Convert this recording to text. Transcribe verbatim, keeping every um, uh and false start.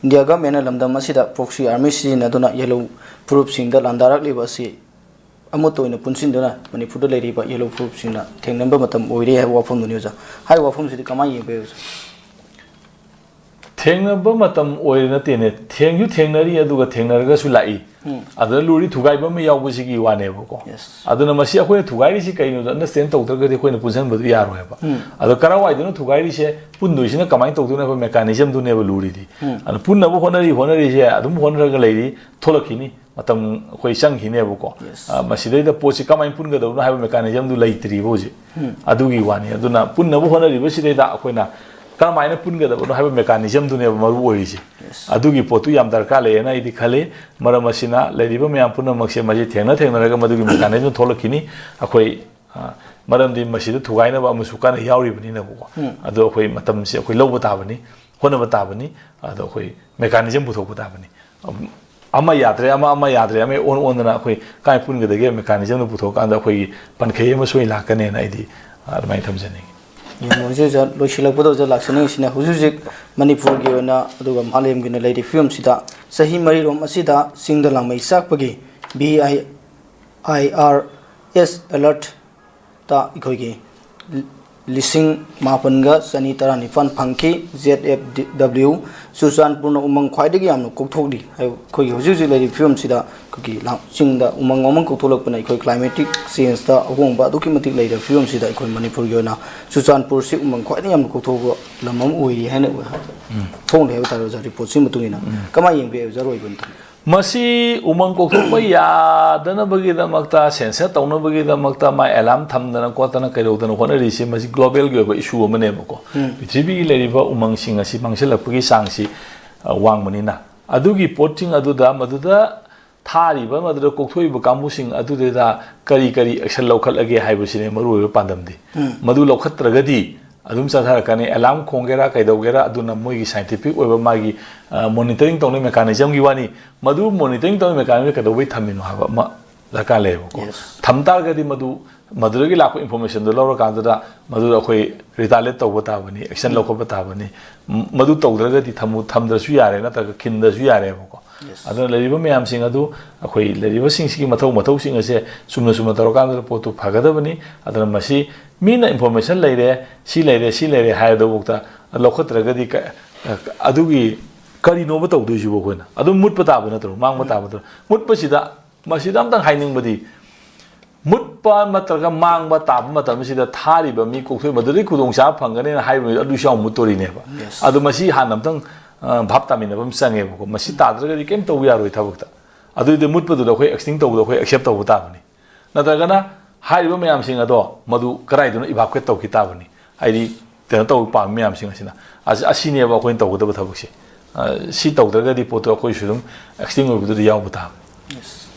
India ꯒꯚꯔꯟꯃꯦꯟꯅ ꯂꯝꯗꯝ ꯑꯁꯤꯗ proxy army ꯁꯤꯖꯤꯟꯅꯗꯨꯅ ꯌꯦꯜꯍꯧ ꯐꯨꯔꯨꯞꯁꯤꯡꯗ ꯂꯥꯟꯗꯥꯔꯛꯂꯤꯕ ꯑꯁꯤ ꯑꯃꯠꯇ ꯑꯣꯏꯅ ꯄꯨꯟꯁꯤꯟꯗꯨꯅ ꯃꯅꯤꯄꯨꯔꯗ ꯂꯩꯔꯤꯕ ꯌꯦꯜꯍꯧ ꯐꯨꯔꯨꯞꯁꯤꯡꯅ ꯊꯦꯡꯅꯕ ꯃꯇꯝ ꯑꯣꯏꯔꯦ ꯍꯥꯏꯕ ꯋꯥꯐꯝꯗꯨꯅꯤ ꯑꯣꯖꯥ꯫ ꯍꯥꯏꯔꯤꯕ ꯋꯥꯐꯝꯁꯤꯗꯤ ꯀꯃꯥꯏꯅ ꯌꯦꯡꯕ ꯌꯥꯏ ꯑꯣꯖꯥ? ꯊꯦꯡꯅꯕ ꯃꯇꯝ ꯑꯣꯏꯔꯦ ꯅꯠꯇꯦꯅꯦ, ꯊꯦꯡꯁꯨ ꯊꯦꯡꯅꯔꯤ, ꯑꯗꯨꯒ ꯊꯦꯡꯅꯔꯒꯁꯨ ꯂꯥꯛꯏ꯫ ꯑꯗꯨꯗ ꯂꯨꯔꯤ ꯊꯨꯒꯥꯏꯕ ꯑꯃ ꯌꯥꯎꯕꯁꯤꯒꯤ ꯋꯥꯅꯦꯕꯀꯣ꯫ Yes. ꯑꯗꯨꯅ ꯃꯁꯤ ꯑꯩꯈꯣꯏꯅ ꯊꯨꯒꯥꯏꯔꯤꯁꯤ ꯀꯩꯅꯣꯗ understand ꯇꯧꯗ꯭ꯔꯒꯗꯤ ꯑꯩꯈꯣꯏꯅ ꯄꯨꯟꯁꯤꯟꯕꯗꯨ ꯌꯥꯔꯣꯏꯕ꯫ ꯑꯗꯣ ꯀꯔꯥꯏꯋꯥꯏꯗꯅꯣ ꯊꯨꯒꯥꯏꯔꯤꯁꯦ, ꯄꯨꯟꯗꯣꯏꯁꯤꯅ ꯀꯃꯥꯏꯅ ꯇꯧꯗꯣꯏꯅꯣ ꯍꯥꯏꯕ mechanism ꯗꯨꯅꯦꯕ ꯂꯨꯔꯤꯗꯤ꯫ ꯑꯗꯨ ꯄꯨꯟꯅꯕ ꯍꯣꯠꯅꯔꯤ ꯍꯣꯠꯅꯔꯤꯁꯦ ꯑꯗꯨꯝ ꯍꯣꯠꯅꯔꯒ ꯂꯩꯔꯤ, ꯊꯣꯛꯂꯛꯈꯤꯅꯤ, ꯃꯇꯝ ꯑꯩꯈꯣꯏ ꯆꯪꯈꯤꯅꯦꯕꯀꯣ꯫ Yes. ꯑ, ꯃꯁꯤꯗꯩꯗ ꯄꯣꯠꯁꯤ ꯀꯃꯥꯏꯅ ꯄꯨꯟꯒꯗꯕꯅꯣ ꯍꯥꯏꯕ mechanism ꯗꯨ ꯂꯩꯇ꯭ꯔꯤꯕ ꯍꯧꯖꯤꯛ꯫ ꯑꯗꯨꯒꯤ ꯋꯥꯅꯤ꯫ ꯑꯗꯨꯅ ꯄꯨꯟꯅꯕ ꯍꯣꯠꯅꯔꯤꯕꯁꯤꯗꯩꯗ ꯑꯩꯈꯣꯏꯅ ꯀꯔꯝꯍꯥꯏꯅ ꯄꯨꯟꯒꯗꯕꯅꯣ ꯍꯥꯏꯕ mechanism ꯗꯨꯅꯦꯕ ꯃꯔꯨ ꯑꯣꯏꯔꯤꯁꯦ꯫ ꯑꯗꯨꯒꯤ ꯄꯣꯠꯇꯨ ꯌꯥꯝ ꯗꯔꯀꯥꯔ ꯂꯩꯌꯦꯅ ꯑꯩꯗꯤ ꯈꯜꯂꯤ꯫ ꯃꯔꯝ ꯑꯁꯤꯅ ꯂꯩꯔꯤꯕ ꯃꯌꯥꯝ ꯄꯨꯝꯅꯃꯛꯁꯦ ꯃꯁꯤ ꯊꯦꯡꯅ ꯊꯦꯡꯅꯔꯒ ꯃꯗꯨꯒꯤ mechanism ꯊꯣꯛꯂꯛꯈꯤꯅꯤ꯫ ꯑꯩꯈꯣꯏ, ꯑ, ꯃꯔꯝꯗꯤ ꯃꯁꯤꯗ ꯊꯨꯒꯥꯏꯅꯕ ꯑꯃꯁꯨ ꯀꯟꯅ ꯌꯥꯎꯔꯤꯕꯅꯤꯅꯀꯣ꯫ ꯑꯗꯣ ꯑꯩꯈꯣꯏ ꯃꯇꯝꯁꯦ ꯑꯩꯈꯣꯏ ꯂꯧꯕ ꯇꯥꯕꯅꯤ, ꯍꯣꯠꯅꯕ ꯇꯥꯕꯅꯤ꯫ ꯑꯗꯣ ꯑꯩꯈꯣꯏ mechanism ꯄꯨꯊꯣꯛꯄ ꯇꯥꯕꯅꯤ꯫ ꯑꯃ ꯌꯥꯗ꯭ꯔꯦ, ꯑꯃ, ꯑꯃ ꯌꯥꯗ꯭ꯔꯦ, ꯑꯃ ꯑꯣꯟ ꯑꯣꯟꯗꯅ ꯑꯩꯈꯣꯏ ꯀꯥꯏ ꯄꯨꯟꯒꯗꯒꯦ mechanism ꯗꯨ ꯄꯨꯊꯣꯛꯑꯀꯥꯟꯗ ꯑꯩꯈꯣꯏꯒꯤ ꯄꯟꯈꯩ ꯑꯃ ꯁꯣꯏ ꯂꯥꯛꯀꯅꯦꯅ ꯑꯩꯗꯤ ꯑꯗꯨꯃꯥꯏꯅ ꯊꯝꯖꯅꯤꯡꯉꯤ꯫ ꯌꯦꯡꯉꯨ, ꯍꯧꯖꯤꯛ ꯍꯧꯖꯤꯛ ꯂꯣꯏꯁꯤꯜꯂꯛꯄꯗ ꯍꯧꯖꯤꯛ ꯂꯥꯛꯆꯅꯤꯡꯉꯤꯁꯤꯅ, ꯍꯧꯖꯤꯛ ꯍꯧꯖꯤꯛ ꯃꯅꯤꯄꯨꯔꯒꯤ ꯑꯣꯏꯅ ꯑꯗꯨꯒ ꯃꯥꯂꯦꯝꯒꯤ ꯑꯣꯏꯅ ꯂꯩꯔꯤꯕ ꯐꯤꯕꯝꯁꯤꯗ ꯆꯍꯤ ꯃꯔꯤꯔꯣꯝ ꯑꯁꯤꯗ ꯆꯤꯡꯗ ꯂꯥꯡꯃꯩ ꯆꯥꯛꯄꯒꯤ V I I R S alert ꯇ ꯑꯩꯈꯣꯏꯒꯤ ꯂꯤꯁꯤꯡ ꯃꯥꯄꯟꯒ ꯆꯅꯤ ꯇꯔꯥꯅꯤꯄꯥꯟ ꯐꯪꯈꯤ꯫ Z F W ꯆꯨꯔꯆꯥꯟꯄꯨꯔꯅ ꯎꯃꯪ ꯈ꯭ꯋꯥꯏꯗꯒꯤ ꯌꯥꯝꯅ ꯀꯣꯛꯊꯣꯛꯂꯤ꯫ ꯑꯩꯈꯣꯏꯒꯤ ꯍꯧꯖꯤꯛ ꯍꯧꯖꯤꯛ ꯂꯩꯔꯤꯕ ꯐꯤꯕꯝꯁꯤꯗ ꯑꯩꯈꯣꯏꯒꯤ ꯂꯥꯡ-, ꯆꯤꯡꯗ ꯎꯃꯪ ꯋꯥꯃꯪ ꯀꯣꯛꯊꯣꯛꯂꯛꯄꯅ ꯑꯩꯈꯣꯏ climatic change ꯇ ꯑꯍꯣꯡꯕ ꯑꯗꯨꯛꯀꯤ ꯃꯇꯤꯛ ꯂꯩꯔꯕ ꯐꯤꯕꯝꯁꯤꯗ ꯑꯩꯈꯣꯏ ꯃꯅꯤꯄꯨꯔꯒꯤ ꯑꯣꯏꯅ ꯆꯨꯔꯆꯥꯟꯄꯨꯔꯁꯤ ꯎꯃꯪ ꯈ꯭ꯋꯥꯏꯗꯒꯤ ꯌꯥꯝꯅ ꯀꯣꯛꯊꯣꯛꯄ ꯂꯝ ꯑꯃ ꯑꯣꯏꯔꯤ ꯍꯥꯏꯅ ꯐꯣꯡꯂꯤ ꯍꯥꯏꯕ ꯇꯥꯔꯦ ꯑꯣꯖꯥ, report ꯁꯤꯒꯤ ꯃꯇꯨꯡ ꯏꯟꯅ꯫ ꯀꯃꯥꯏꯅ ꯌꯦꯡꯕꯤ ꯑꯣꯖꯥ, ꯑꯔꯣꯏꯕ ꯑꯝꯇꯪ? ꯃꯁꯤ ꯎꯃꯪ ꯀꯣꯛꯊꯣꯛꯄ ꯌꯥꯗꯅꯕꯒꯤꯗꯃꯛꯇ, ꯁꯦꯟꯁꯔ ꯇꯧꯅꯕꯒꯤꯗꯃꯛꯇ ꯃꯥ alarm ꯊꯝꯗꯅ ꯈꯣꯠꯇꯅ ꯀꯩꯗꯧꯗꯅ ꯍꯣꯠꯅꯔꯤꯁꯤ, ꯃꯁꯤ global ꯒꯤ ꯑꯣꯏꯕ issue ꯑꯃꯅꯦꯕꯀꯣ꯫ ꯄ꯭ꯔꯤꯊꯤꯕꯤꯒꯤ ꯂꯩꯔꯤꯕ ꯎꯃꯪꯁꯤꯡ ꯑꯁꯤ ꯃꯥꯡꯁꯤꯜꯂꯛꯄꯒꯤ ꯆꯥꯡꯁꯤ, ꯑ, ꯋꯥꯡꯕꯅꯤꯅ, ꯑꯗꯨꯒꯤ ꯄꯣꯠꯁꯤꯡ ꯑꯗꯨꯗ, ꯃꯗꯨꯗ ꯊꯥꯔꯤꯕ, ꯃꯗꯨꯗ ꯀꯣꯛꯊꯣꯛꯏꯕ ꯀꯥꯡꯕꯨꯁꯤꯡ ꯑꯗꯨꯗꯩꯗ ꯀꯔꯤ ꯀꯔꯤ action ꯂꯧꯈꯠꯂꯒꯦ ꯍꯥꯏꯕꯁꯤꯅꯦ ꯃꯔꯨꯑꯣꯏꯕ ꯄꯥꯟꯗꯝꯗꯤ꯫ ꯃꯗꯨ ꯂꯧꯈꯠꯇ꯭ꯔꯒꯗꯤ ꯑꯗꯨꯝ ꯆꯠꯊꯔꯛꯀꯅꯤ꯫ Alarm ꯈꯣꯡꯒꯦꯔꯥ ꯀꯩꯗꯧꯒꯦꯔꯥ, ꯑꯗꯨꯅ ꯃꯣꯏꯒꯤ scientific ꯑꯣꯏꯕ ꯃꯥꯒꯤ, ꯑ, monitoring ꯇꯧꯅꯕ mechanism ꯒꯤ ꯋꯥꯅꯤ꯫ ꯃꯗꯨ monitoring ꯇꯧꯅꯕ mechanism ꯀꯩꯗꯧꯕꯩ ꯊꯝꯃꯤꯅꯣ ꯍꯥꯏꯕ ꯑꯃ ꯗꯔꯀꯥꯔ ꯂꯩꯌꯦꯕꯀꯣ꯫ Yes. ꯊꯝ ꯇꯥꯔꯒꯗꯤ ꯃꯗꯨ ꯃꯗꯨꯗꯒꯤ ꯂꯥꯛꯄ informationꯗꯨ ꯂꯧꯔꯀꯥꯟꯗꯨꯗ ꯃꯗꯨꯗ ꯑꯩꯈꯣꯏ retaliate ꯇꯧꯕ ꯇꯥꯕꯅꯤ, action ꯂꯧꯈꯠꯄ ꯇꯥꯕꯅꯤ꯫ ꯃ- ꯃꯗꯨ ꯇꯧꯗ꯭ꯔꯒꯗꯤ ꯊꯝꯃꯨ ꯊꯝꯗ꯭ꯔꯁꯨ ꯌꯥꯔꯦ, ꯅꯠꯇ꯭ꯔꯒ ꯈꯤꯟꯗ꯭ꯔꯁꯨ ꯌꯥꯔꯦꯕꯀꯣ꯫ Yes. ꯑꯗꯨꯅ ꯂꯩꯔꯤꯕ ꯃꯌꯥꯝꯁꯤꯡ ꯑꯗꯨ ꯑꯩꯈꯣꯏ ꯂꯩꯔꯤꯕꯁꯤꯡꯁꯤꯒꯤ ꯃꯊꯧ ꯃꯊꯧꯁꯤꯡ ꯑꯁꯦ ꯆꯨꯝꯅ ꯆꯨꯝꯅ ꯇꯧꯔꯀꯥꯟꯗ ꯄꯣꯠꯇꯨ ꯐꯒꯗꯕꯅꯤ꯫ ꯑꯗꯨꯅ ꯃꯁꯤ ꯃꯤꯅ information ꯂꯩꯔꯦ, ꯁꯤ ꯂꯩꯔꯦ, ꯁꯤ ꯂꯩꯔꯦ ꯍꯥꯏꯔꯗꯐꯥꯎꯗ ꯂꯧꯈꯠꯇ꯭ꯔꯒꯗꯤ ꯀ- ꯑꯗꯨꯒꯤ ꯀꯔꯤꯅꯣꯕ ꯇꯧꯗꯣꯏꯁꯤꯕꯨ? ꯑꯩꯈꯣꯏꯅ ꯑꯗꯨꯝ ꯃꯨꯠꯄ ꯇꯥꯕ ꯅꯠꯇ꯭ꯔꯣ, ꯃꯥꯡꯕ ꯇꯥꯕ ꯅꯠꯇ꯭ꯔꯣ? ꯃꯨꯠꯄꯁꯤꯗ ꯃꯁꯤꯗ ꯑꯝꯇꯪ ꯍꯥꯏꯅꯤꯡꯕꯗꯤ, ꯃꯨꯠꯄ ꯅꯠꯇ꯭ꯔꯒ ꯃꯥꯡꯕ ꯇꯥꯕ ꯃꯇꯝꯁꯤꯗ ꯊꯥꯔꯤꯕ ꯃꯤ ꯀꯣꯛꯊꯣꯛꯏ, ꯃꯗꯨꯗꯒꯤ ꯈꯨꯗꯣꯡꯆꯥꯕ ꯐꯪꯒꯅꯤꯅ ꯍꯥꯏꯕ ꯃꯤ ꯑꯗꯨꯁꯨ ꯌꯥꯝ ꯃꯨꯠꯇꯣꯔꯤꯅꯦꯕ꯫ Yes. ꯑꯗꯨ ꯃꯁꯤ ꯍꯥꯟꯅ ꯑꯝꯇꯪ ꯑ, ꯚꯥꯞ ꯇꯥꯃꯤꯟꯅꯕ ꯑꯃ ꯆꯪꯉꯦꯕꯀꯣ꯫ ꯃꯁꯤ ꯇꯥꯗ꯭ꯔꯒꯗꯤ ꯀꯩꯝ ꯇꯧꯕ ꯌꯥꯔꯣꯏ ꯊꯕꯛꯇ꯫ ꯑꯗꯨꯏꯗꯤ ꯃꯨꯠꯄꯗꯨꯗ ꯑꯩꯈꯣꯏ extinct ꯇꯧꯕꯗ ꯑꯩꯈꯣꯏ accept ꯇꯧꯕ ꯇꯥꯕꯅꯤ꯫ ꯅꯠꯇ꯭ꯔꯒꯅ ꯍꯥꯏꯔꯤꯕ ꯃꯌꯥꯝꯁꯤꯡ ꯑꯗꯣ ꯃꯗꯨ ꯀꯗꯥꯏꯗꯅꯣ evacuate ꯇꯧꯈꯤ ꯇꯥꯕꯅꯤ꯫ ꯍꯥꯏꯗꯤ ꯀꯩꯅꯣ ꯇꯧꯕ ꯄꯥꯝꯃꯤ ꯃꯌꯥꯝꯁꯤꯡ ꯑꯁꯤꯅ꯫ ꯑꯁ- ꯑꯁꯤꯅꯦꯕ ꯑꯩꯈꯣꯏꯅ ꯇꯧꯒꯗꯕ ꯊꯕꯛꯁꯦ꯫ ꯑ, ꯁꯤ ꯇꯧꯗ꯭ꯔꯒꯗꯤ ꯄꯣꯠꯇꯣ ꯑꯩꯈꯣꯏꯁꯨ ꯑꯗꯨꯝ extinct ꯑꯣꯏꯕꯗꯨꯗ ꯌꯥꯎꯕ ꯇꯥꯕꯅꯤ꯫ Yes.